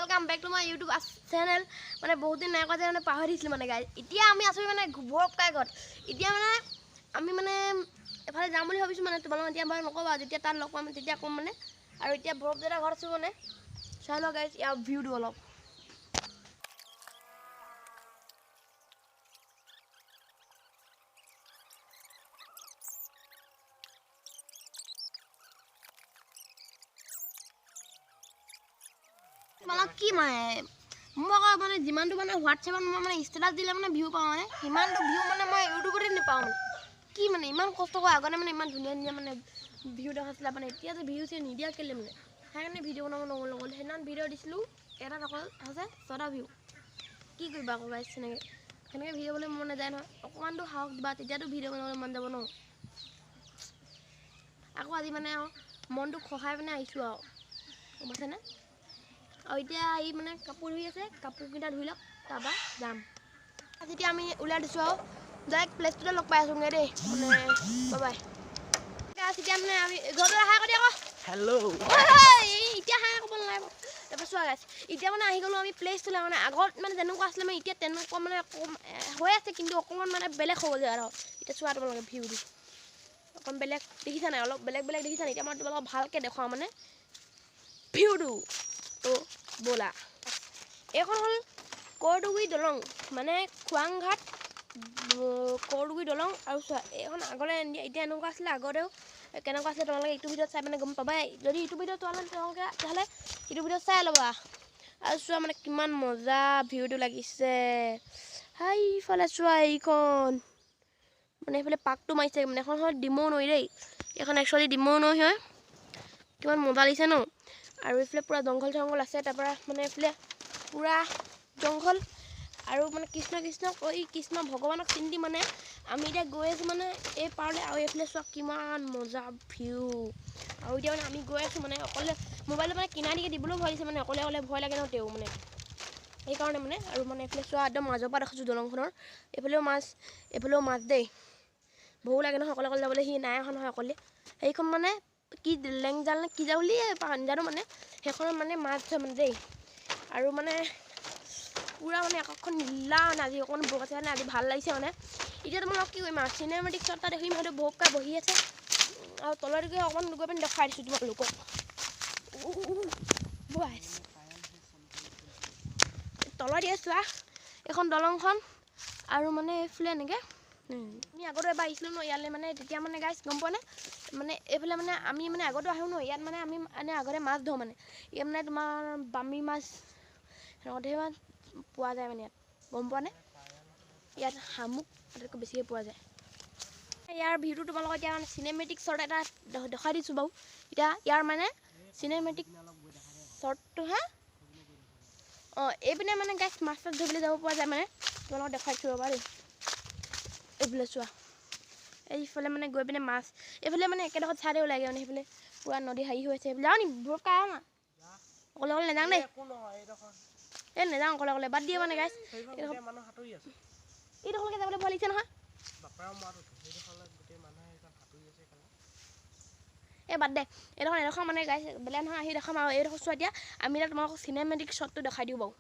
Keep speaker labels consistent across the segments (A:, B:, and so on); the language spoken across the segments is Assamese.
A: Welcome back to my YouTube channel. মানে বহুত দিন নাই কোৱা যে মানে পাহৰি দিছিলোঁ মানে গাইজ। এতিয়া আমি আছোঁ মানে ভৰপকাই ঘৰত। এতিয়া মানে আমি মানে এফালে যাম বুলি ভাবিছোঁ, মানে তোমালোক এতিয়া বাৰু নক'বা, যেতিয়া তাত লগ পাম তেতিয়া ক'ম মানে। আৰু এতিয়া ভৰপ দাদাৰ ঘৰত আছোঁ, মানে চাই লওঁ গাইজ ইয়াৰ ভিউটো অলপ। তোমালোক কি মানে মই আকৌ মানে যিমানটো মানে হোৱাটছএপত মই মানে ষ্টেটাছ দিলে মানে ভিউ পাওঁ, মানে সিমানটো ভিউ মানে মই ইউটিউবতে নাপাওঁ। মানে কি মানে ইমান কষ্ট কৰে আগতে, মানে ইমান ধুনীয়া ধুনীয়া মানে ভিউ দেখাইছিলে, মানে এতিয়া যে ভিউ চিউ নিদিয়া কেলৈ মানে সেইকাৰণে ভিডিঅ' বনাব নগ'ল নগ'ল। সেইদিনাখন ভিডিঅ' দিছিলোঁ এটাত অকল আছে 6টা ভিউ। কি কৰিবা আকৌ গাইজ, সেনেকৈ সেনেকৈ ভিডিঅ' বনাবলৈ মন নাযায় নহয়। অকণমানতো সাহস দিবা, তেতিয়াতো ভিডিঅ' বনাবলৈ মন যাব ন। আকৌ আজি মানে আৰু মনটো খহাই পিনে আহিছোঁ আৰু, গম পাইছেনে? আৰু এতিয়া ই মানে কাপোৰ ধুই আছে, কাপোৰকেইটা ধুই লওক, তাৰপৰা যাম। আজি এতিয়া আমি ওলাই দিছোঁ আৰু ডাইৰেক্ট প্লেচটোতে লগ পাই আছোঁগৈ দেই, মানে বাই বাই। এতিয়া মানে আমি ঘৰটো হাই কৰি আকৌ
B: হেল্ল'
A: এতিয়া হাই ক'ব নালাগিব। তাৰপৰা চোৱা গাইছ, এতিয়া মানে আহি গ'লোঁ আমি প্লেচটোলৈ। মানে আগত মানে যেনেকুৱা আছিলে মানে এতিয়া তেনেকুৱা মানে হৈ আছে, কিন্তু অকণমান মানে বেলেগ হৈ গ'ল আৰু। এতিয়া চোৱা তোমালোকে ভিউটো অকণ বেলেগ দেখিছা নাই? অলপ বেলেগ বেলেগ দেখিছা নাই? এতিয়া মই তোমালোকক ভালকৈ দেখুৱাওঁ মানে ভিউটো। তো ব'লা, এইখন হ'ল কৰডুবি দলং, মানে খোৱাংঘাট কৰডুবি দলং। আৰু চোৱা এইখন আগতে এতিয়া এনেকুৱা আছিলে, আগতেও কেনেকুৱা আছিলে তোমালোকে ইটো ভিডিঅ'ত চাই মানে গম পাবাই। যদি ইটো ভিডিঅ'ত চোৱা নাই তোমালোকে তেতিয়াহ'লে ইটো ভিডিঅ'ত চাই ল'বা। আৰু চোৱা মানে কিমান মজা ভিউটো লাগিছে। সেইফালে চোৱা এইখন মানে সেইফালে পাকটো মাৰিছে, মানে এখন হ'ল ডিমৌ নৈ দেই, এইখন একচুৱেলি ডিমৌ নৈ হয়। কিমান মজা লাগিছে ন? আৰু এইফালে পূৰা জংঘল চংঘল আছে, তাৰপৰা মানে এইফালে পূৰা জংঘল। আৰু মানে কৃষ্ণ কৃষ্ণ কৈ কৃষ্ণ ভগৱানক চিন্তি মানে আমি এতিয়া গৈ আছোঁ মানে এই পাৰলৈ। আৰু এইফালে চোৱা কিমান মজা ভিউ। আৰু এতিয়া মানে আমি গৈ আছোঁ মানে অকলে, মোবাইলটো মানে কিনাই দিকে দিবলৈও ভয় লাগিছে, মানে অকলে অকলে ভয় লাগে ন তেওঁ মানে, সেইকাৰণে মানে। আৰু মানে এইফালে চোৱা একদম মাজৰ পৰা দেখাইছোঁ দলংখনৰ, এইফালেও মাছ এইফালেও মাছ দেই। ভয়ো লাগে নহয় অকলে অকলে যাবলৈ, সি নাই অহা নহয় অকলে। সেইখন মানে কি লেংজাল নে কি জাল বুলি নাজানো, মানে সেইখনত মানে মাছ ধৰে মানে দেই। আৰু মানে পূৰা মানে আকাশখন নীলা মানে আজি অকণমান বৰষুণ আছে মানে আজি ভাল লাগিছে মানে। এতিয়া তোমালোক কি কৰিম আৰু চিনেমেটিক শ্বট এটা দেখিম, হয়তো বৰষুণ বহি আছে। আৰু তলত গৈ অকণমান গৈ পিনে দেখাই দিছোঁ তোমালোকক। তলত দিয়ে চোৱা এইখন দলংখন। আৰু মানে এইফালে এনেকৈ আমি আগতে এবাৰ আহিছিলোঁ ন ইয়ালৈ, মানে তেতিয়া মানে গাইজ গম পোৱা নে, মানে এইফালে মানে আমি মানে আগতো আহোঁ ন ইয়াত, মানে আমি মানে আগতে মাছ ধৰোঁ মানে ইয়াত মানে তোমাৰ বামী মাছ সেনেকুৱা ধেৰ মাছ পোৱা যায় মানে ইয়াত, গম পোৱা নে? ইয়াত শামুক আটাইতকৈ বেছিকৈ পোৱা যায়। ইয়াৰ ভিউটো তোমালোকক এতিয়া মানে চিনেমেটিক শ্বট এটা দেখুৱাই দিছোঁ বাৰু। এতিয়া ইয়াৰ মানে চিনেমেটিক শ্বটটো হা অঁ এইপিনে মানে গাইজ মাছ চাছ ধৰিবলৈ যাব পৰা যায়, মানে তোমালোকক দেখুৱাই দিছোঁ ৰ'বা দেই। এইফালে চোৱা এইফালে মানে গৈ পিনে মাছ এইফালে মানে একেডোখৰত চাইডে ওলাইগৈ, মানে সেইফালে পূৰা নদী হেৰি হৈ আছে। সেইফালে যাওঁ নি বৰফ কাই না, অকলে অকলে নাযাওঁ দেই, এই নাযাওঁ অকলে অকলে, বাদ দিয়ে মানে গাইজ। এইডোখৰলৈকে যাবলৈ ভয় লাগিছে নহয়। এই বাদ দে এইডোখৰ, এডোখৰ মানে গাইজ বেলেগ নহয়, আহি দেখাম। আৰু এইডোখৰ চোৱা এতিয়া আমি এতিয়া তোমালোকক চিনেমেটিক শ্বটটো দেখাই দিওঁ বাৰু।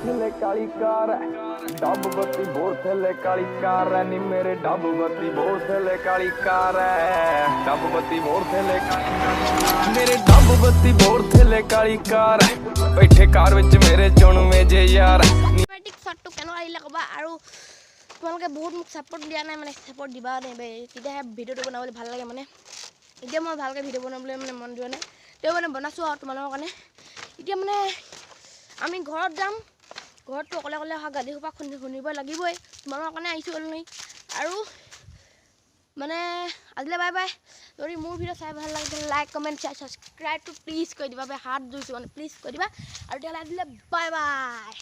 C: ਥੱਲੇ ਕਾਲੀ ਕਾਰ ਐ, ਡੱਬ ਬੱਤੀ ਬੋਰ ਥੱਲੇ ਕਾਲੀ ਕਾਰ ਐ, ਨੀ ਮੇਰੇ ਡੱਬ ਬੱਤੀ ਬੋਰ ਥੱਲੇ ਕਾਲੀ ਕਾਰ ਐ, ਡੱਬ ਬੱਤੀ ਬੋਰ ਥੱਲੇ ਮੇਰੇ ਡੱਬ ਬੱਤੀ ਬੋਰ ਥੱਲੇ ਕਾਲੀ ਕਾਰ ਐ, ਬੈਠੇ ਕਾਰ ਵਿੱਚ ਮੇਰੇ ਚੁਣਵੇਂ ਜੇ ਯਾਰ।
A: চিনেমেটিক শ্বটটো কেনেকুৱা আহিলে ক'বা। আৰু তোমালোকে বহুত মোক ছাপোৰ্ট দিয়া নাই, মানে ছাপোৰ্ট দিবা নে, তেতিয়াহে ভিডিঅ'টো বনাবলৈ ভাল লাগে মানে। এতিয়া মই ভালকৈ ভিডিঅ' বনাবলৈ মানে মন যোৱা নাই, তেওঁ মানে বনাইছোঁ আৰু তোমালোকৰ কাৰণে। এতিয়া মানে আমি ঘৰত যাম, ঘৰততো অকলে অকলে অহা গালি সোপা শুনিব লাগিবই, তোমালোকৰ কাৰণে আহিছোঁ অলনি। আৰু মানে আজিলৈ বাই বাই। যদি মোৰ ভিডিঅ' চাই ভাল লাগে তেতিয়াহ'লে লাইক কমেণ্ট শ্বেয়াৰ ছাবস্ক্ৰাইবটো প্লিজ কৰি দিবা, হাত জুৰিছোঁ মানে প্লিজ কৰি দিবা। আৰু তেতিয়াহ'লে আজিলৈ বাই বাই।